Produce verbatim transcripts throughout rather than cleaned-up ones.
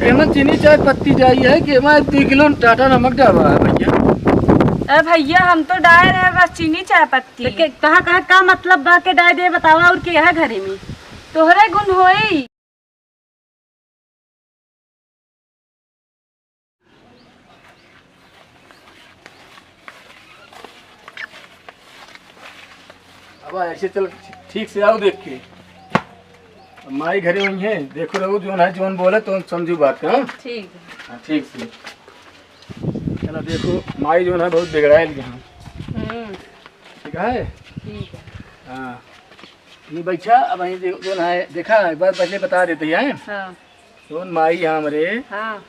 एमा चीनी चाय पत्ती जाई है कि एमा एक दुई किलो टाटा नमक डालवा है भइया? अरे भइया, हम तो डाय रहे बस चीनी चाय पत्ती। तो के, कहाँ, कहाँ, का मतलब बा के डाय दे, बतावा, और के है घरे में? तोहरे गुण होई। अब ऐसे चल, ठीक से आओ देख के। अब माई घरे हुई है, देखो रहो, जौन है, जौन बोले, तो समझू बात का, हाँ? ठीक है। हाँ, ठीक से। चला देखो, माई जौन है, बहुत बिगड़ाइल गया। हम्म। ठीक है? ठीक है। हाँ। ये बच्चा, अब ये जो, जौन है, देखा, एक बार पहले बता देते हैं। हाँ। जौन माई यहाँ हमरे, हाँ।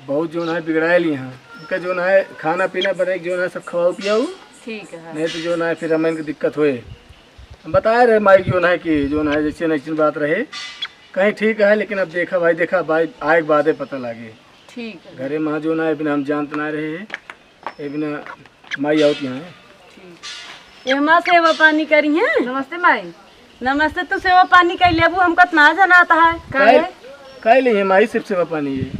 बहुत जौन है बिगड़ाइल यहाँ। इनका जौन है खाना पीना बने, जौन है सब खवाओ पियाओ। ठीक है। नहीं तो जौन है फिर हमें इनके दिक्कत होए। हम बताए रहे माई जौन है कि जौन है जैसे नैसन बात रहे, कहीं ठीक है, लेकिन अब देखा भाई, देखा भाई, आए के बादे पता लागे। ठीक है। घरे में जौन है बिना हम जानत ना रहे, ए बिना माई आवत यहाँ है। ठीक। एमा सेवा पानी करी हैं? नमस्ते माई। नमस्ते, तू सेवा पानी कर लेबू, हमका त ना जनात है। काहे? काहे? काहे ले है माई सिर्फ सेवा पानी है?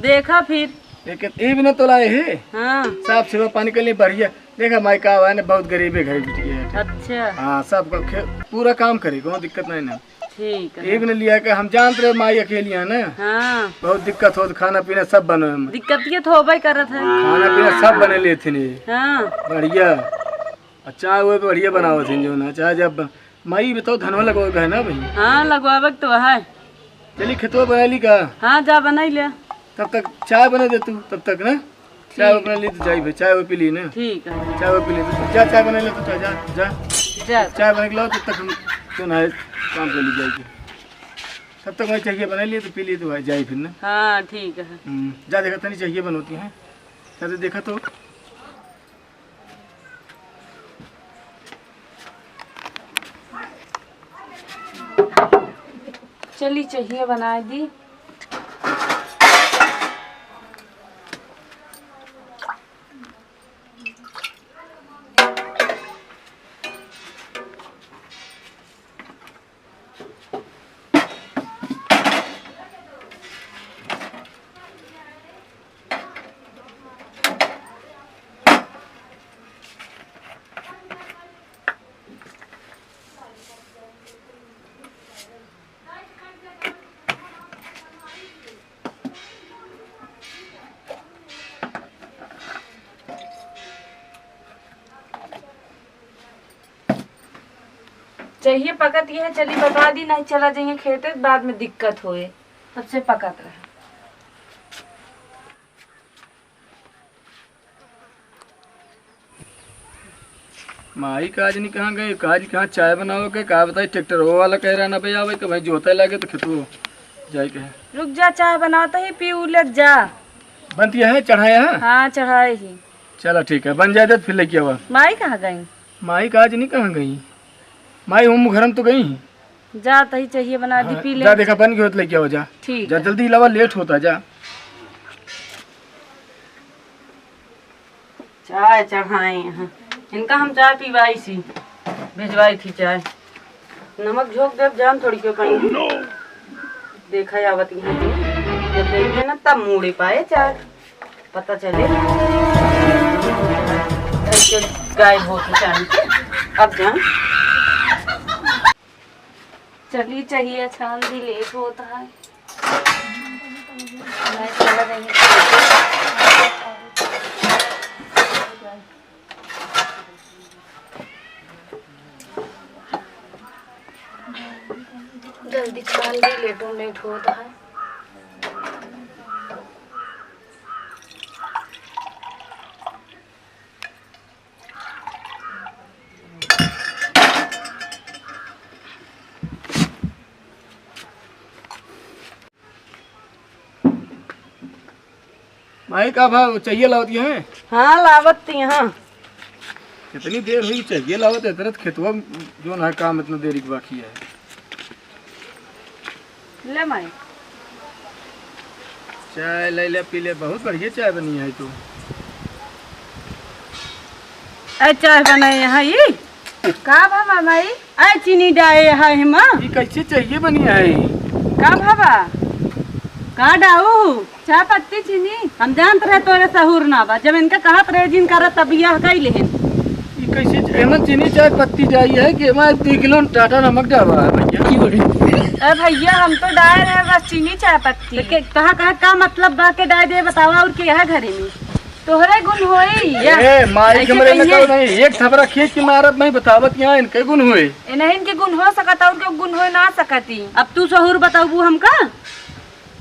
देखा फिर। एक, ए बिना तो लाए है। हाँ। साफ सेवा पानी कर लिए, बढ़िया। देखा माई का हुआ है ना, बहुत गरीबे घर बिटिया है। अच्छा। हाँ, सब का खे-, पूरा काम करे, कोनो दिक्कत नहीं ना। ठीक है। एक ने लिया के हम जानत रहे माई अकेली है ना। हाँ। बहुत दिक्कत होत, खाना पीना सब बने में। दिक्कत ये तो होबे करत है। खाना पीना सब बने लेथिन ये। हाँ। बढ़िया। अच्छा, वो बढ़िया बनावत हैं जो ना, चाहे जब माई बताओ धनवा लगवावे है ना भाई। हाँ, लगवावे के तो है। चली खेतवा बनाई ली का? हाँ, जा बनाई ले। तब तक चाय बना दे तू, तब तक ना। चाय ठीक। अपना ली तो जाई भाई, चाय वो पी ली ना। ठीक है। चाय वो पी ली तो जा, चाय बना ले तू, चाय जा, जा। जा। चाय बना के लाओ, तब तक हम तो ना काम कर ली जाएगी। तब तक मैं चाहिए बना लिए तो पी लिए तो भाई जाई फिर ना। हाँ, ठीक है। हम्म, जा देखा तनी चाहिए बनोती है। जा तो देखा तो। चली चाहिए बनाए दी। चाहिए पकत ये है, चली बता दी, नहीं चला जाइए खेते, बाद में दिक्कत होए, तब से पकत रहे। माई काज नहीं कहाँ गई, काज कहाँ चाय बनावे के, का बताई, ट्रैक्टर वो वाला कह रहा ना भाई आवे कि भाई जोते लागे तो खेतू जाए के है। रुक जा, चाय बनाते ही पी उ लेत जा। बनती है, चढ़ाया है? हाँ, चढ़ाए ही। चला ठीक है, बन जाए तो फिर लेके आवा। माई कहाँ गई? माई काज नहीं कहाँ गई, माई हम घर में तो गई। जा, तही चाहिए बना दी, हाँ, पी ले। जा, देखा, बन गई हो तो लेके आओ, जा। ठीक जा, है। जल्दी लावा, लेट होता, जा। चाय चढ़ाए हैं। इनका हम चाय पीवाई सी, भिजवाई थी चाय। नमक झोंक देब, जान थोड़ी क्यों कहीं। देखा आवत यहाँ की। जब देखिए ना, तब मूड़े पाए चाय। पता चले। ऐसे गायब होती चांद के। अब जान। चली, चाहिए छान दी, लेट होता है। मैं चला जाएंगे। जल्दी छान दी, लेटो लेट होता है। माई का भाव चाहिए लावत है? हाँ, लावत थी, हाँ। कितनी देर हुई चाहिए लावत है, इतना खेतवा जो ना काम इतना देरी के बाकी है। ले माई। चाय ले ले, पी ले, बहुत बढ़िया चाय बनी है तू। ए, चाय बनाए है ई? का भा माई? ए, चीनी डाए है हिमा? ई कैसे चाहिए बनी है? का भा बा? का डाऊ? चाय पत्ती चीनी। हम जानत रहे तोरे सहूर ना बा, जब इनका कहत रहे जिन करत तब बियाह कई लेहन। ई कैसे च-, एमन चीनी चाय पत्ती जाई है कि एमा दो किलो टाटा नमक डाला है भैया? ए भैया, हम तो डाय रहे बस चीनी चाय पत्ती। तो के, कहा, कहा, का मतलब बा के डाय दे बतावा, और के है घरे में? तोहरे गुण होई। या, ए, माई के ऐसे मरे में कहिए। तो नहीं, एक थपरा खींच के मारब, मैं बतावत यहाँ इनके गुण हुए। ए, नहीं, इनके गुण हो सकता, और के गुण हो ना सकती। अब तू सहूर बताबू हमका?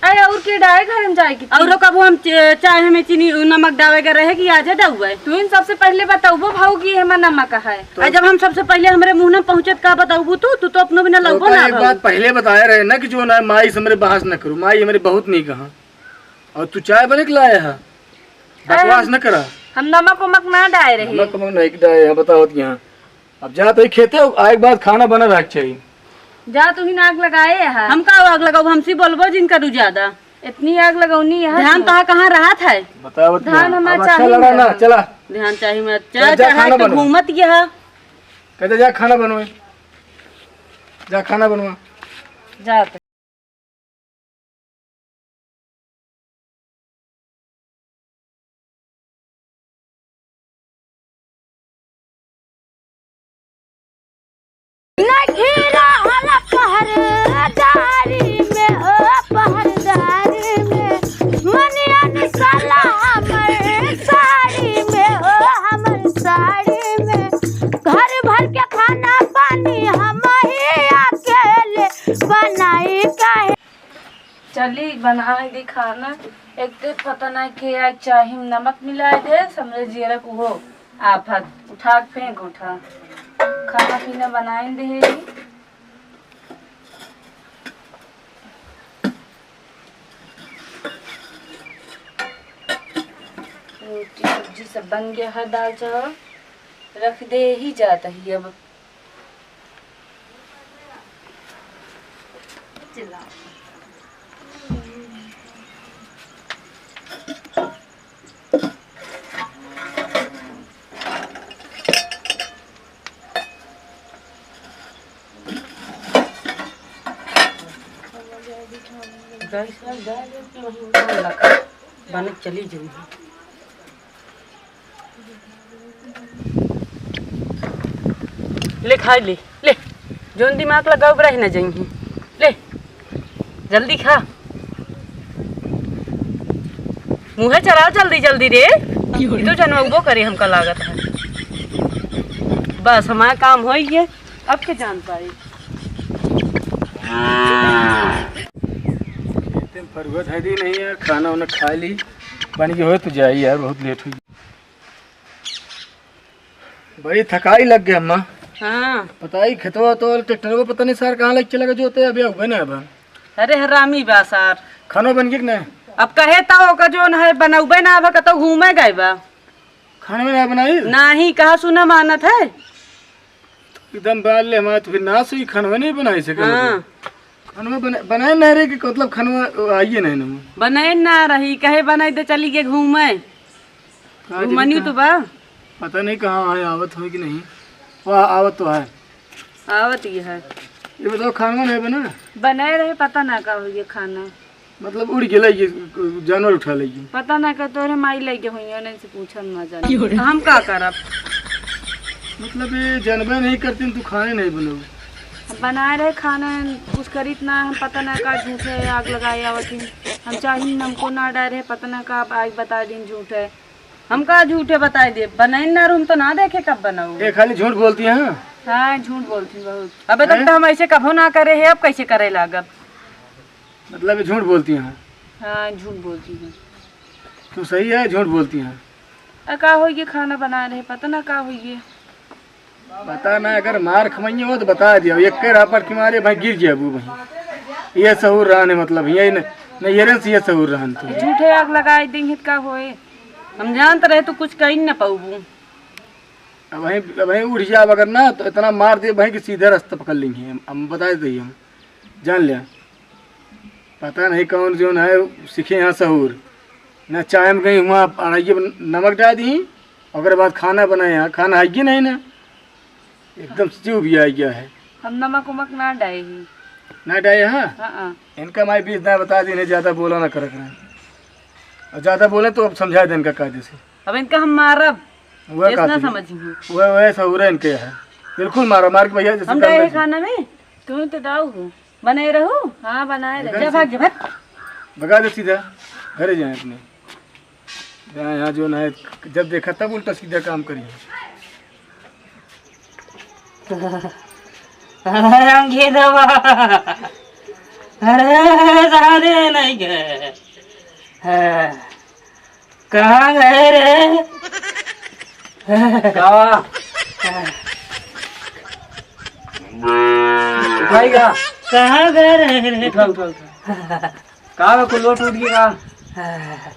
अरे, और के डाय घर में जाए की? और कबो हम च-, चाय में चीनी, नमक डावे के रहे कि आज है डाउबे? तू इन सबसे पहले बताबो भाऊ कि एमा नमक है। तो आ, जब हम सबसे पहले हमरे मुंह में पहुंचत का बताबू तू, तू तो अपनो बिना तो लगबो का ना एक भाऊ। बात पहले बताए रहे ना कि जो ना माई से हमरे बहस न करू, माई हमरे बहुत नहीं कहा। और तू चाय बने के लाया है, अरे बकवास हम, न करा। हम नमक उमक ना डाए रहे। नमक उमक नहीं डाए हैं, बताओ तो यहाँ। अब जा तो ही खेते, आए के बाद खाना बना रख चाहिए। जा तू ही नाक लगाए है। हम का आग लगाऊ, हमसे बोलबो जिन करू ज्यादा। इतनी आग लगौनी है ध्यान तू। तहा कहाँ रहत है? बताओ तो धान यहाँ। हमारा अब अच्छा चाहिए लड़ा ना, ना। चला। ध्यान चाहिए मैं, चल, चल, जा चढ़ा खाना के बनवा। घूमत यह। कहते जा खाना बनवा, जा खाना बनवा। जा तो। नहीं रहल पहरेदारी में, ओ पहरेदारी में, मनिया निकाला हमर साड़ी में, ओ हमर साड़ी में, घर भर के खाना पानी हम ही अकेले बनाई काहे? चली, बनाए दी खाना। एक तो पता ना के आज चाही में नमक मिलाए दे, हमरे जियरा के उहो आफत, उठा के फेंक उठा। खाना पीना बनाए दे ही। रोटी सब्जी सब बन गया है, दाल चावल रख दे ही जाता ही अब। गैस में डाल दे कि वहीं उतार रखा, बने चली जाऊँगी। ले खाई ले, ले। जौन दिमाग लगाओ, बरह न जइहीं। ले, जल्दी खा। मुँहे चलाओ जल्दी जल्दी रे। ई तो जनमउबो करे हमका लागत है। बस हमारा काम होइ गए, अब के जान पाए। खेते में फरुआ धइ दी नहीं यार, खाना उना खा ली, बन के होए तो जाई यार, बहुत लेट हुई। बड़ी थकाई लग गई अम्मा। हाँ। पता ही खेतवा तो ट्रैक्टरवा पता नहीं सार कहाँ लग चला गया जोते, अभी अउबे ना अबा। अरे हरामी बा सार। खानो बन गया कि नहीं? अब कहे तो ओका जोन है बनउबे ना अबा, कतौ घूमे गए बा। खाने में ना बनाई? नहीं, कहा सुना मानत है। एकदम बाल ले हमारे तो फिर ना सोई, खानवा नहीं बनाई सके हाँ। मतलब। खानवा बना-, बनाए ना रहे कि मतलब खानवा आइए नहीं ना। बनाए ना रही, कहे बनाई दे चली गए घूमे। का घूमनी जानी तो कहाँ? बा। पता नहीं कहाँ है, आवत हो कि नहीं। वह आवत तो है। आवत ये है। ये बताओ खानवा नहीं बना? बनाए रहे, पता ना का हो ये खाना। मतलब उड़ गेलै, ये जानवर उठा लै। पता ना का तोरे माई लै गए होइहैं, उन्हन से पूछन ना जानी। हम का करब? मतलब ये जानबे नहीं करतीन, तू खाने नहीं बनऊ। हम बनाए रहे खाना, कुछ करीत ना, हम पता ना का झूठे आग लगाए आवत ही। हम चाही नमको ना डाले रहे, पता ना का अब आग बताए दिन झूठे। हम का झूठे बताए दे, बनाइन ना रूम तो ना देखे कब बनाऊ। ये खाली झूठ बोलती है? हाँ, झूठ बोलती बहुत। अबे तक हैं? तो हम ऐसे कभो ना करे है, अब कैसे करे लागब? मतलब ये झूठ बोलती हैं? हाँ, झूठ बोलती हैं। तू सही है, झूठ बोलती हैं। अ, का होइए, खाना बना रहे, पता ना का होइए। पता ना, अगर मार खमइये हो तो बता दिया, एक के रापट के मारे भाई गिर जाबू भाई। ये सहूर रहन है, मतलब, ये न, न ये रन से ये सहूर रहन तू। झूठे आग लगाए देंगे तो का होए? हम जानत रहे तू कुछ कहीं न पाऊबू। अब भाई, अब भाई उठ जाब अगर ना तो इतना मार दे भाई कि सीधा रास्ता पकड़ लेंगे हम, हम बता देते ही हम। जान लिया, पता नहीं कौन जौन है, सीखे यहाँ सहूर। ना चाय में कहीं हुआ अढ़ाइये नमक डाल दी, ओकरे बाद खाना बनाए, यहाँ खाना है कि नहीं ना, एकदम stew भी आ गया है। हम नमक उमक ना डाए ही। ना डाए, हाँ? हाँ, हाँ। इनका माई बीस दाएँ बता दी, इन्हें ज्यादा बोला ना करा करें। और ज्यादा बोले तो अब समझा दे इनका कायदे से। अब इनका हम मारब, वह इस ना काती। समझिए। वह, वह सहूरा इनके है। बिल्कुल मारा, मार के भैया जैसे हम कर डाए दे। खाना में, तू तो डाऊ हो। बनाए रहू? हाँ, बनाए रहे। जा भाग, जा भाग। भगा दे सीधा, घरे जाए अपने। यहाँ, यहाँ जो ना है, जब देखा तब उल्टा सीधा काम करिए। अरे हम खेदवा। अरे सारे नहीं गए। हाँ। कहाँ गए रे? का? उठाई का? कहाँ गए रे? उठा, उठा, उठा। का बा, कुल्लो टूट गया का?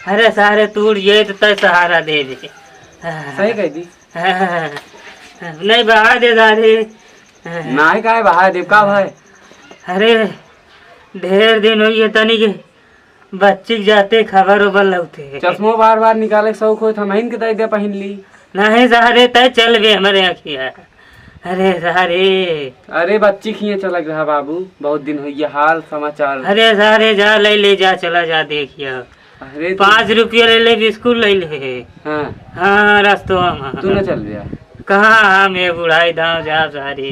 अरे सारे टूट गए तो तय सहारा दे दे। सही कह दी। नहीं बहा दे सारे। नाहीं काहे बहा दे, का भाई? अरे ढेर दिन होइए तनी के बच्ची के जाते खबर ओबर लौटे। चश्मो बार बार निकाले के शौक होत, हमहिन के दे दे पहिन ली। नाहीं सारे तय चल बे हमरे अखिया। अरे सारे। अरे बच्ची खिए चलक रहा बाबू, बहुत दिन होइए हाल समाचार। अरे सारे जा ले ले जा, चला जा देखिया। अरे तू पाँच रुपया ले ले बिस्कुट ले ले। हाँ। हाँ रस्तवा में। तू ना चल बे। कहाँ हम ये बुढ़ाई दाँव जा सारे।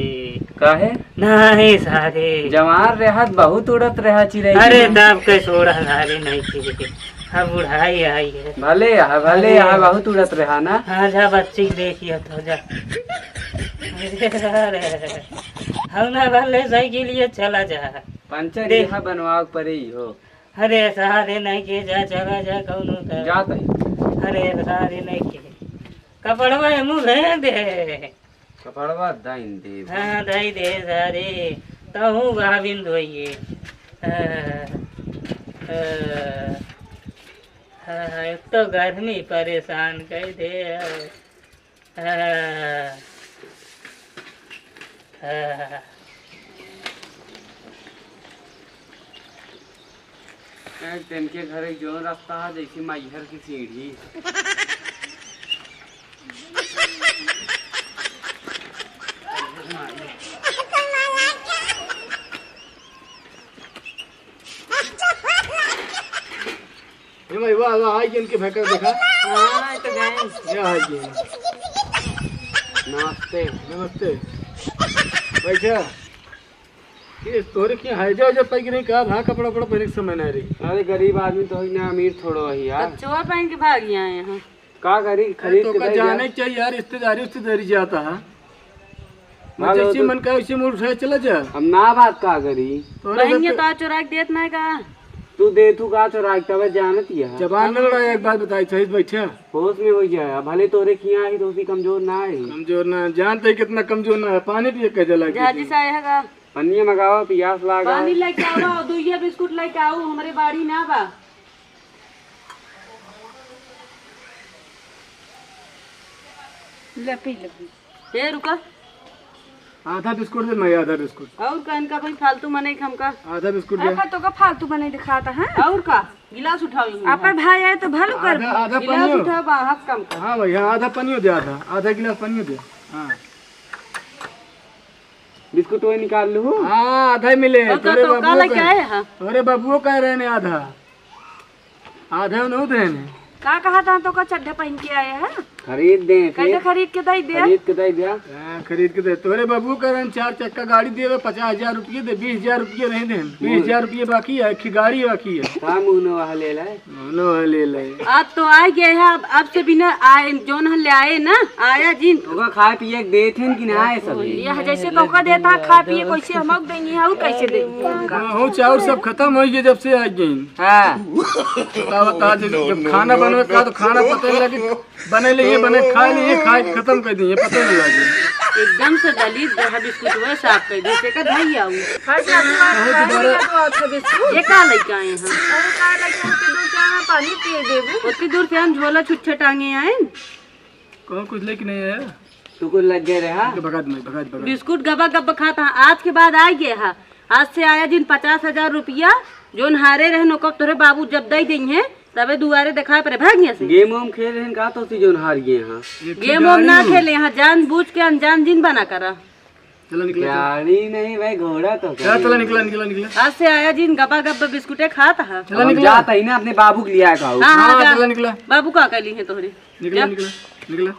काहे? नाहीं सारे। जवान रहत बहुत उड़त रहा चिरई। अरे तब के छोड़ा सारे नहीं के। अब बुढ़ाई आई है। भले यहाँ, भले अरे। यहाँ बहुत उड़त रहा ना। हाँ जा बच्ची के देखिए तो जा। अरे, अरे, हम ना भले सही के लिए चला जा। पंचर देख। यहाँ बनवाओ पड़े ही हो। अरे सारे नहीं के जा, चला जा कौनो का। जात है। अरे सारे नहीं के। कपड़वा हमू भेज दे। कपड़वा दाइन देब। हाँ, दाई दे सारे। तहूँ गाभिन धोइए। हाँ, हाँ, हाँ, एक तो गर्मी परेशान कर दे। हाँ, हाँ। ए, तेनके घरे जौन रास्ता है, जैसे मैहर की सीढ़ी। ए भाई, वाह, वाह, आई इनके भयंकर देखा। हाँ, तो गए। ये आई ये। नमस्ते। नमस्ते। बैठा। ये तोरे के हैजा वैजा पाई कि नहीं का? हाँ, कपड़ा उपड़ा पहने के समय ना रही। अरे, गरीब आदमी तो ही ना, अमीर थोड़ो ही यार। कच्चवा पहन के भाग यहाँ, यहाँ। का करी, अरे, खरीद तो के का दे जाने जा। के चाहिए यार, रिश्तेदारी, रिश्तेदारी जाता है। हाँ, जैसे तो मन का वैसे मूड उठाए चला जा। हम ना बात का करी। तोरे बहन के तो तो चोरा के देत ना का? तू दे, तू का चोरा के तबे जानत ही है। जबान न लड़ा, एक बात बताई, सही से बैठे। होश में हो जाए, अब भले तोरे खिया ही तो उसी कमजोर ना है। कमजोर ना, जानते ही कितना कमजोर ना है, पानी पिए के जला के झाजी दे। सा है का? पनिया मंगावा, पियास लागा। पानी लेके आवा और दुइया बिस्कुट लेके आऊ, हमरे बाड़ी ना बा। ले पी ले पी। ए, रुका। आधा बिस्कुट दे, मैं आधा बिस्कुट। और का, इनका कोई फालतू मने के हमका। आधा बिस्कुट दे। अरे, तो का फालतू मने दिखाता है? और का? गिलास उठाओ इनका। आपन भाई आए तो भलो कर। आधा, आधा गिलास पनियो। उठाओ, बा, हाथ कम कर। हाँ भैया, आधा पनियो दे, आधा, आधा गिलास पनियो दे। हाँ। बिस्कुट वही निकाल लू। हाँ, आधा ही मिले। और का, तोरे तो का बाबुओ लेके कह, आए हैं? तोरे बाबुओ कह रहे ने आधा। आधे उन्हों देने। का कहा था तो का चड्ढा पहन के आए हैं? खरीद दे, कैसे फिर? खरीद के दई दे? खरीद के दई दे। हाँ, खरीद के दे। तोरे बाबू का रन चार चक्का गाड़ी देवे, पचास हजार रुपये दे, बीस हजार रुपये नहीं दे। बीस हजार रुपये बाकी है, एक गाड़ी बाकी है। का मुँह नवा ले ले? मुँह नवा ले ले। आप तो आ गए हैं, अब, अब से बिना आए, जोन हम ले आए ना, आया जिन। ओका खाए पिए के देत हैं कि ना आए सब? यह जैसे तो का देता है, खा पिए, कैसे हम देंगे, हम कैसे देंगे? गेहूँ चाउर सब खत्म हो गए जब से आ गए। हाँ। बता, बता, जब, जब खाना बनवे का तो खाना पता नहीं लगे, बने लिए, बने खा लिए, खा के खत्म कर दिए, पता नहीं लगे। एकदम से दलित रहा बिस्कुट वह साफ कर दिए, से का धई आऊ। हर जात में बहुत दोबारा। ये का लेके आए हैं? अरे का लेके आए, ओतनी दूर से हम पानी पिए देबू। ओतनी दूर से हम झोला छुच्छे टांगे आए। कौन कुछ लेके नहीं आया? तू कुछ लग गए रहा? भगा दे, भगा दे, भगा दे। बिस्कुट गबा गब खाता, आज के बाद आ गया है। आज से आया जिन पचास हजार रुपया, जोन हारे रहन, ओकर तोरे बाबू जब दई देइहें, तबे दुआरे देखाए परे, भाग यहाँ से। गेम वेम खेल रहन का तो सी जोन हार गए हाँ? गेम वेम ना खेले यहाँ, जानबूझ के अनजान जिन बना करा। चला निकला, चला। गाड़ी नहीं भाई, घोड़ा तो चला, चला निकला, निकला, निकला। आज से आया जिन गबा गब बिस्कुटे खात है। चला हम निकला। जात ही ना अपने बाबू के लिया का। हाँ, हाँ, हाँ, जा। चला निकला। बाबू का कहली है तोहरे? निकला, जा। निकला, निकला।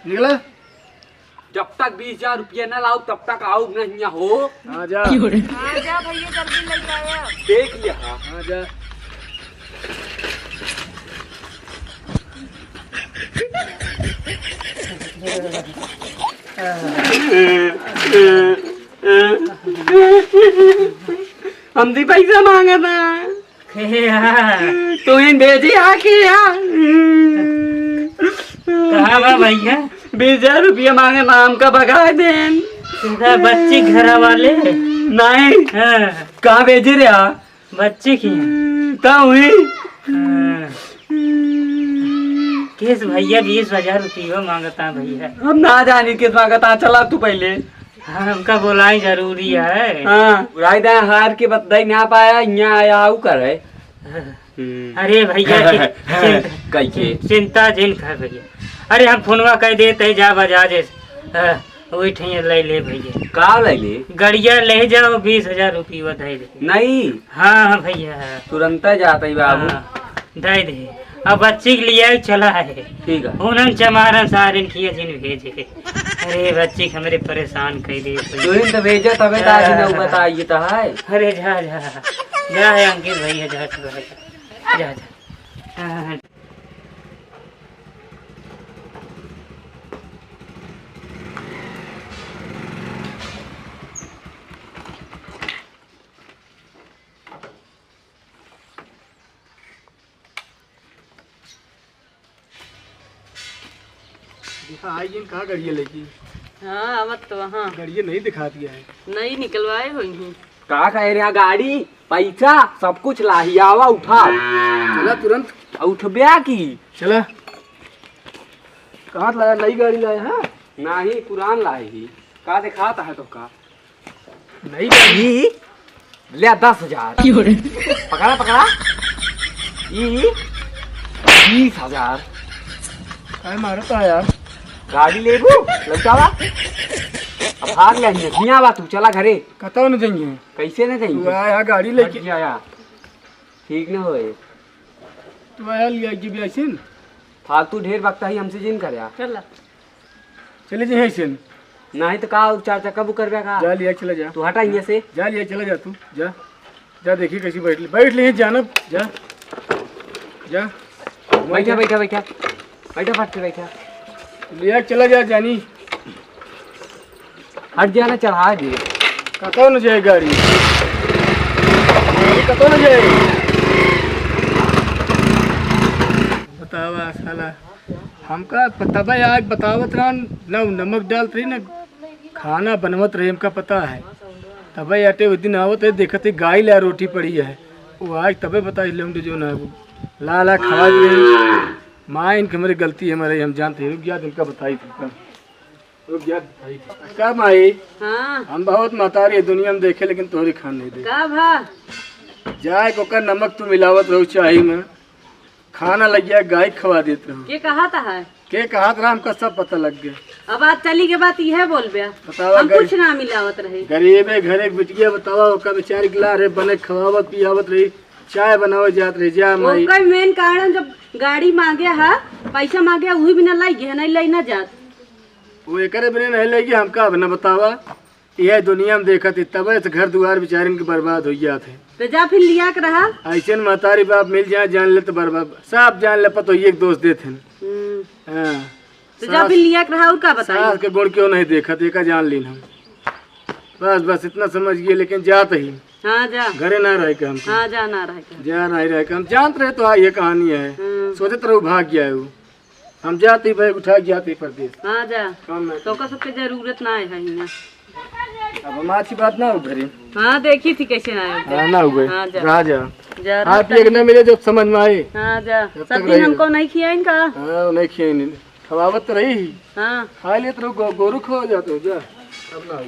निकला। जब तक बीस हजार रुपया ना लाओ, तब तक आओ नहीं हो। हाँ, जा। हाँ, जा भैया, जल्दी लेके आया। देख लिया। हाँ, जा। हमसे पैसा मांगा था। हे यार। तू इन भेजे आके यार। कहाँ बा भैया? बीस हजार रुपया मांगे, माम का भगा देन। तेरा बच्ची घर वाले? नहीं। हाँ। कहाँ भेजे रे आ? बच्ची की। ता हुई। हाँ। किस भैया बीस हजार रुपया मांगता भैया? हम ना जानी किस मांगता, चला तू पहले। हाँ, हमका बोलाई जरूरी है। हाँ, बुराई दा हार के बतदाई ना पाया, यहाँ आया आऊ करे। हम्म। अरे भैया, चि-, चिंता, कैसे? चिंता जिन कर भैया। अरे हम फोनवा कह देते हैं, जा बजाज है। हाँ, वही ठैया ले ले भैया। का ले ले? गड़िया ले जाओ, बीस हजार रुपया दे दे। नहीं। हाँ, हाँ भैया। तुरंत जाता ही बाबू। हाँ, दे दे। अब बच्ची के लिए चला है। ठीक है। उन्हन चमारन सारिन किया जिन भेजे। अरे बच्ची के हमरे परेशान कर दे। तू ही तो भेजा तबे तो आज ना बताइए तो है। अरे जा, जा, जा है अंकित भैया, जा, जा, जा, जा। हाँ, हाँ। देखा, आई जिन कहाँ गड़िया लेके? हाँ, आवत तो वहाँ। गड़िया नहीं दिखाती है। नहीं निकलवाए होई हूँ। का कहे रहा, गाड़ी, पैसा, सब कुछ लाही, आवा उठा। चला तुरंत। आ उठब्या की? चला। कहाँ लाया, नई गाड़ी लाया है? नाही, पुरान लाही। का दिखाता है तो का? नहीं भाई। ई ले दस हजार। क्यों रे? पकड़ा, पकड़ा। ई बीस हजार। काय मारता है यार? गाड़ी लेबू? लौटावा। अब भाग ले, हियाँ बा तू, चला घरे। कतौ न जाइए। कैसे न जाइए? तू आया गाड़ी लेके। हट जा यार। ठीक न होए। तू आया लिया जी भी ऐसे न। फालतू ढेर बकता ही हमसे जिन कर यार। चला। चले जे है इसे। नाही तो का, चार चक्का बुक करबे का? जा लिया, चला जा। तू हटा हियाँ से। जा लिया, चला जा तू, जा। जा देखी कैसी बैठ ले, बैठ ले, जानब, जा। जा। बैठा, बैठा, बैठा। बैठा, फट से बैठा। लिया, चला जा, जानी। हट जाना, चढ़ा दे। कतौ न जाए गाड़ी। गाड़ी कतौ न जाए। बतावा साला। हमका प-, तबे आज बतावत रहन, न नमक डालत रही, न खाना बनवत रही, हमका पता है। तबे अटे वो दिन आवत है, देखत है गाय ला रोटी पड़ी है। वो आज तबे बताई लौंडे जो ना वो ला ला खवा दे। माँ इनके हमरे गलती है, हमारे हम जानते हैं। रुक जा, इनका बताई तुमका। रुक जा, बताई। का माई? हाँ। हम बहुत महतारी है दुनिया में देखे, लेकिन तोहरी खान नहीं दे। का भा? जाए को का नमक तू मिलावत रहो चाही में। खाना लग गया, गाय खवा देत रहो। के कहत है? के कहत रहा, हमका सब पता लग गया। अब आज चली के बात इहे बोलबे। बतावा हम गरीब, कुछ ना मिलावत रहे। गरीबे घर एक बिटिया बतावा, ओका बेचारी के लारे बने खवावत पियावत रही, चाय बनावे जात रही, जा माई। ओकर मेन कारण जब गाड़ी मांगे हा, पैसा मांगे हा, उही बिना लाई गया, नहीं लाई ना जात। वो एकरे बिना नहीं लाई गया, हमका अब न बतावा। यह दुनिया में देखत ही, तबे से घर दुआर बेचारिन के बर्बाद हो जात है। तो जा फिर लिया के रहा। ऐसे न महतारी बाप मिल जाए, जान ले तो बर्बाद, सब जान ले, पतोहिए के दोष देत हैं। हम्म। हाँ। तो जा सास, फिर लिया के रहा, और का बताई? सास के गुण क्यों नहीं देखत, एका जान लीन हम। बस, बस इतना समझ गए, लेकिन जात ही। हाँ, जा। घरे ना रहे के हमको। हाँ, जा, ना रहे के। जा, नहीं रहे के। हम जानत रहे तो हाँ, ये कहानी है। हम्म। सोचत रहो भाग गया है वो। हम जाते भाई उठा के जाते परदेस। हाँ जा। काम ना तो का सबके जरूरत ना है हियाँ। अब हम अच्छी बात ना हो घरे। हाँ देखी थी कैसे ना आए। हाँ ना हो गए। हाँ जा। रहा जा। जा आप रहा एक ना मिले जब समझ में आए। हाँ जा। जब तक सब दिन रहेगा। हमको नहीं खियाइन का? हाँ नहीं खियाइन। खवावत तो रही ही। हाँ। खा लेत रहो गो-, गोरू खो जाते हो जा। अब ना हो।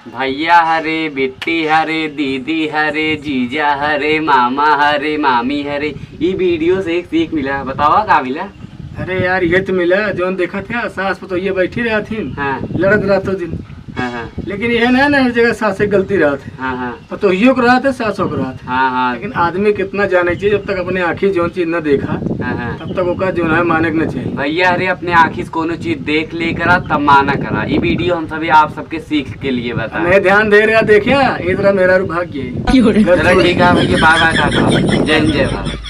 भैया हरे, बिट्टी हरे, दीदी हरे, जीजा हरे, मामा हरे, मामी हरे, ई वीडियो से एक सीख मिला। बतावा का मिला? अरे यार, ये तो मिला, जौन देखा था, सास पतोहिया बैठी रहत हिन, हाँ। लड़त रहत हो दिन। हाँ, हाँ। लेकिन ये ना, ना, हर जगह सास के गलती रहत है। हाँ, हाँ। पतोहियो के रहत है, सासो के रहत है। हाँ, हाँ। लेकिन आदमी कितना जाने चाहिए, जब तक अपने आँखी जौन चीज न देखा, हाँ, हाँ। तब तक ओका जौन है माने के न चाहिए। भैया, अरे, अपने आँखी से कोनो चीज देख ले करा, तब माना करा। ई वीडियो हम सभी आप सबके सीख के लिए बता। नहीं, ध्यान दे रहा, देखिया, इधर मेरा रू भाग गई। चलो, ठीक है भैया, बाय बाय, टाटा, जय हिंद, जय भारत।